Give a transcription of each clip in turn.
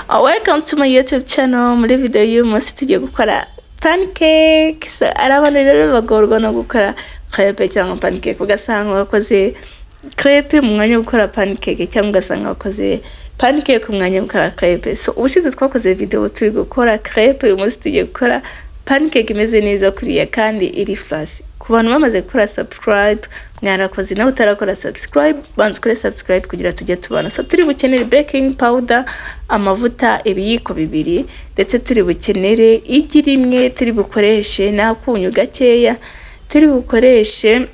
Welcome to my YouTube channel. Muri video y'uyu munsi tugiye gukora pancake. So, ari abantu rero bagorwa no gukora crepe cyangwa pancake, ugasanga wakoze crepe mu mwanya wo gukora pancake, cyangwa ugasanga wakoze pancake mu mwanya wo gukora crepe. So ubushize twakoze video turi gukora crepe, uyu munsi tugiye gukora pancake imeze neza kuriya kandi iri fluffy. Ku bantu bamaze gukora subscribe, mwarakoze. Nawe utarakora subscribe, banza ukore subscribe kugira tujye tubana. So turi bukenere baking powder, amavuta ibiyiko 2, ndetse turi bukenere igi rimwe, turi bukoreshe n'akunyu gakeya, turi bukoreshe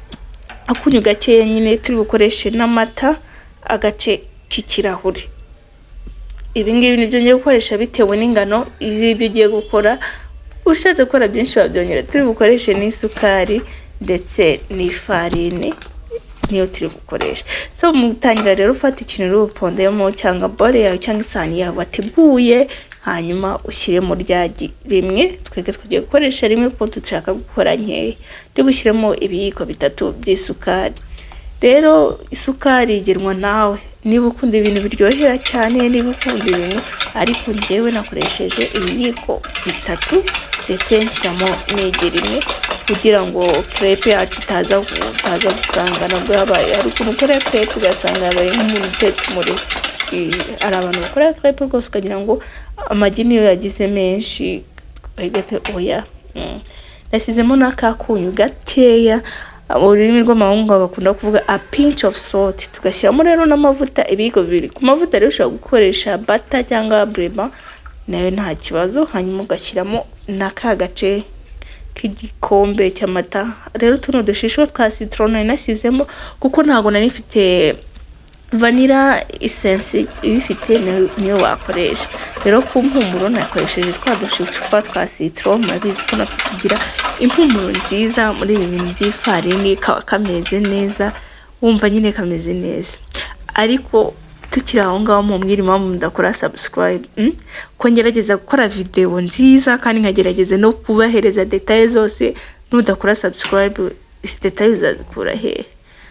akunyu gakeya nyine, turi bukoreshe n'amata agace k'ikirahure. Ibi ngibi nibyo ngiye gukoresha bitewe n'ingano z'ibyo ugiye gukora. Ushatse gukora byinshi wabyongera. Turi bukoreshe n'isukari ndetse n'ifarini niyo turi bukoresha. So mu gutangira rero, ufata ikintu uri bupondemo cyangwa bowl yawe cyangwa isahani yawe wateguye, hanyuma ushyiremo rya gi rimwe. Twebwe tugiye gukoresha rimwe kuko dushaka gukora nkeya. Ndi bushyiremo ibiyiko 3 by'isukari. Rero isukari igenwa nawe, niba ukunda ibintu biryohera cyane, niba ukunda ibintu, ariko njyewe nakoresheje ibiyiko 3 ndetse nshyiramo n'igi rimwe kugira ngo crepe yacu itaza gusanga nabwo yabaye. Hari ukuntu ukora crepe ugasanga yabaye nk'umuntu utetse umuriro. Hari abantu bakora crepe rwose ukagira ngo amagi niyo yagize menshi. Oya. Nashyizemo n'akakunyu gakeya, mu rurimi rw'amahanga bakunda kuvuga "a pinch of salt". Tugashyiramo rero n'amavuta ibiyiko 2. Ku mavuta rero ushobora gukoresha butter cyangwa Blue Band, nayo nta kibazo. Hanyuma ugashyiramo na ka gace k'igikombe cy'amata. Rero tuno dushishwa twa citron nari nashyizemo kuko ntabwo nari mfite vanilla essence. Ibifite niyo wakoresha. Rero ku mpumuro nakoresheje twa ducupa twa citron, murabizi ko natwo tugira impumuro nziza muri ibi bintu by'ifarini, kaba kameze neza, wumva nyine kameze neza. Ariko tukiri aho ngaho, mumbwire impamvu mudakora subscribe, Ko ngerageza gukora video nziza kandi nkagerageza no kubahereza détails zose, nudakora subscribe izi détails uzazikura hehe?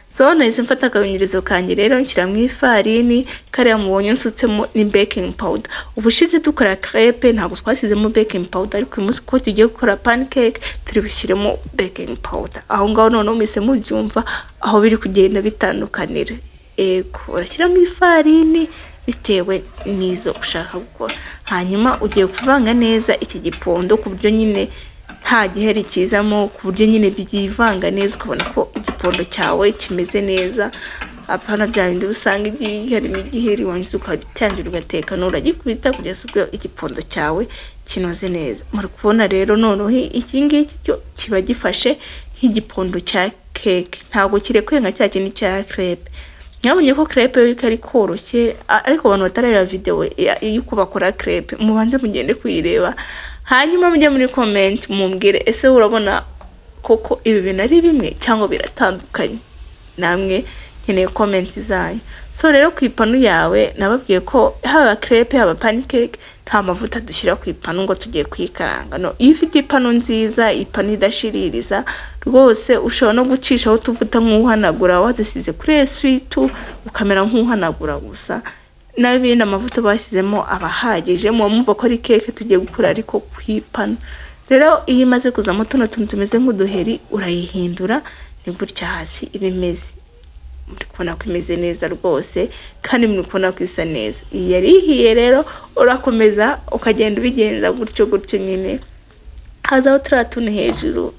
So nahise mfata akayungirizo kanjye rero nshyiramo ifarini. Kariya mubonye nsutsemo ni baking powder. Ubushize dukora crepe ntabwo twashyizemo baking powder, ariko uyu munsi kuko tugiye gukora pancake turi bushyiremo baking powder. Aho ngaho noneho muhise mubyumva aho biri kugenda bitandukanira. Ego, urashyiramo ifarini bitewe n'izo ushaka gukora, hanyuma ugiye kuvanga neza iki gipondo ku buryo nyine nta giheri kizamo, ku buryo nyine byivanga neza, ukabona ko igipondo cyawe kimeze neza, apana bya bindi usanga igiye harimo igiheri, warangiza ugatangira ugateka. Uragikubita kugeza ubwo igipondo cyawe kinoze neza. Muri kubona rero noneho iki ngiki cyo kiba gifashe nk'igipondo cya keke, ntabwo kirekuye nka cya kindi cya crepe. Mwabonye ko crepe yo kari koroshye, ariko abantu batarareba video y'uko bakora crepe mubanze mugende kuyireba, hanyuma mujye muri comment mumbwire: ese urabona koko ibi bintu ari bimwe cyangwa biratandukanye? Namwe nkeneye comment zanyu. So rero ku ipanu yawe, nababwiye ko haba crepe haba pancake nta mavuta dushyira ku ipanu ngo tugiye kuyikaranga. No iyo ufite ipanu nziza, ipanu idashiririza rwose, ushobora no gucishaho utuvuta nk'uhanagura, wadusize kuri essuie-tout, ukamera nk'uhanagura gusa. N'ibindi amavuta bashyizemo aba ahagije. Muba mwumva ko ari keke tugiye gukora, ariko ku ipanu rero iyo imaze kuzamo tuno tuntu tumeze nk'uduheri, urayihindura. Ni gutya hasi iba imeze. Muri kubona ko imeze neza rwose kandi muri kubona ko isa neza. Iyi yari ihiye. Rero urakomeza ukagenda ubigenza gutyo gutyo nyine, hazaho turiya tuntu hejuru.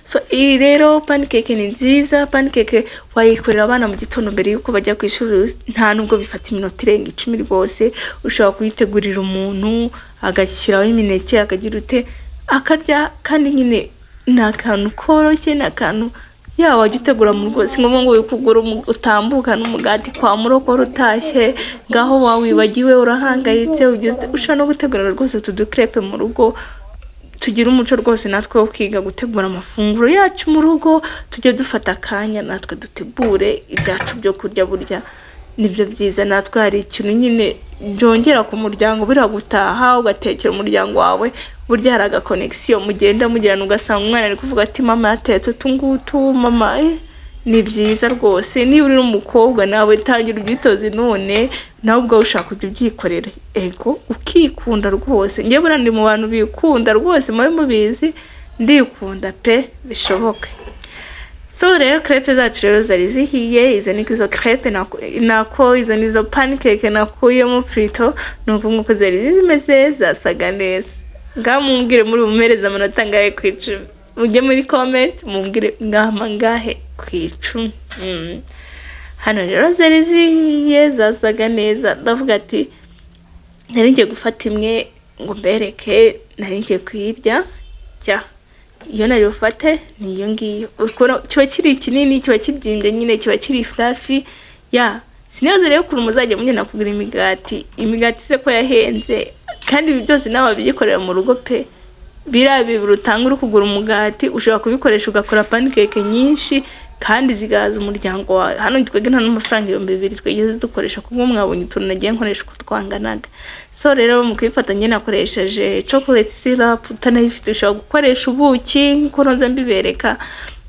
So iyi rero pancake ni nziza. Pancake wayikorera abana mu gitondo mbere y'uko bajya ku ishuri, nta nubwo bifata iminota irenga 10 rwose. Ushobora kuyitegurira umuntu agashyiraho imineke, akagira ute, akarya, kandi nyine ni akantu koroshye, ni akantu yaba wajya utegura mu rugo. Si ngombwa ngo wikugure utambukane umugati kwa murokore utashye ngaho wawibagiwe urahangayitse ugize. Ushobora no gutegura rwose utu ducrepe mu rugo. Tugire umuco rwose natwe wo kwiga gutegura amafunguro yacu mu rugo. Tujye dufata akanya natwe dutegure ibyacu byo kurya, burya nibyo byiza. Natwe hari ikintu nyine byongera ku muryango. Buriya gutaha ugatekera umuryango wawe, burya hari agaconnexion mugenda mugirana, ugasanga umwana ari kuvuga ati: "Mama yatetse utu ngutu, mama." Ni byiza rwose. Niba uri n'umukobwa nawe, tangira ubyitoze none, nawe ubwawe ushaka kujya ubyikorera, ego, ukikunda rwose. Njyewe buriya ndi mu bantu bikunda rwose, mube mubizi, ndikunda pe, bishoboke. So rero crepe zacu rero zari zihiye. Izo ni izo crepe nako izo ni izo pancake nakuyemo plutôt. Ni uku nguku zari zimeze, zasaga neza. Ngaho mumbwire, muri bumuhereze amanota angahe ku 10? Mujye muri comment mumbwire ngama angahe ku 10. Hano rero zari zihiye, zasaga neza. Ndavuga ati nari ngiye gufata imwe ngo mbereke, nari ngiye kuyirya. Jya iyo nari bufate ni iyo ngiyo. Ukuntu kiba kiri kinini, kiba kibyimbye nyine, kiba kiri fluffy ya. Sinibaza rero ukuntu muzajya mugenda kugura imigati. Imigati se ko yahenze, kandi ibi byose nawe wabyikorera mu rugo pe. Biriya bibiri utanga uri kugura umugati, ushobora kubikoresha ugakora pancake nyinshi kandi zigahaza umuryango wawe. Hano twebwe nta n'amafaranga 2000 twigeze dukoresha, kuko mwabonye utuntu nagiye nkoresha uko twanganaga. So rero mu kuyifata njye nakoresheje chocolate syrup. Utanayifite ushobora gukoresha ubuki nkuko nza mbibereka,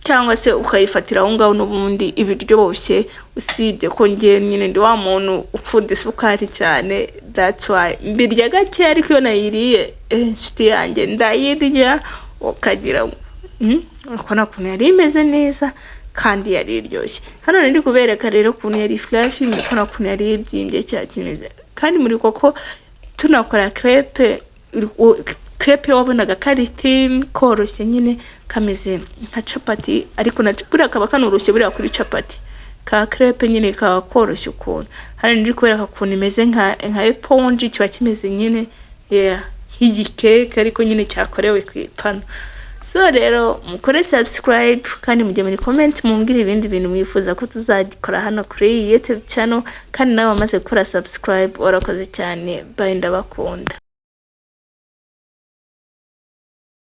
cyangwa se ukayifatira aho ngaho n'ubundi ibiryoshye, usibye ko njye nyine ndi wa muntu ukunda isukari cyane, that's why mbirya gake. Ariko iyo nayiriye, inshuti yanjye, ndayirya ukagira ngo urabona ukuntu yari imeze neza kandi yari iryoshye. Hano nari kubereka rero ukuntu yari fluffy, murabona ukuntu yari ibyimbye cya kimeze. Kandi muri koko tunakora crepe, crepe wabonaga kari thin, koroshye nyine, kameze nka capati, ariko na buriya kaba kanoroshye. Buriya kuri capati ka crepe nyine kaba koroshye ukuntu. Hano ndi kubereka ukuntu imeze nka éponge, kiba kimeze nyine, yeah, nk'igikeke ariko nyine cyakorewe ku ipanu. So rero mukore subscribe kandi mujye muri comment mumbwire ibindi bintu mwifuza ko tuzagikora hano kuri iyi YouTube channel. Kandi nawe wamaze gukora subscribe, warakoze cyane. Bye, ndabakunda.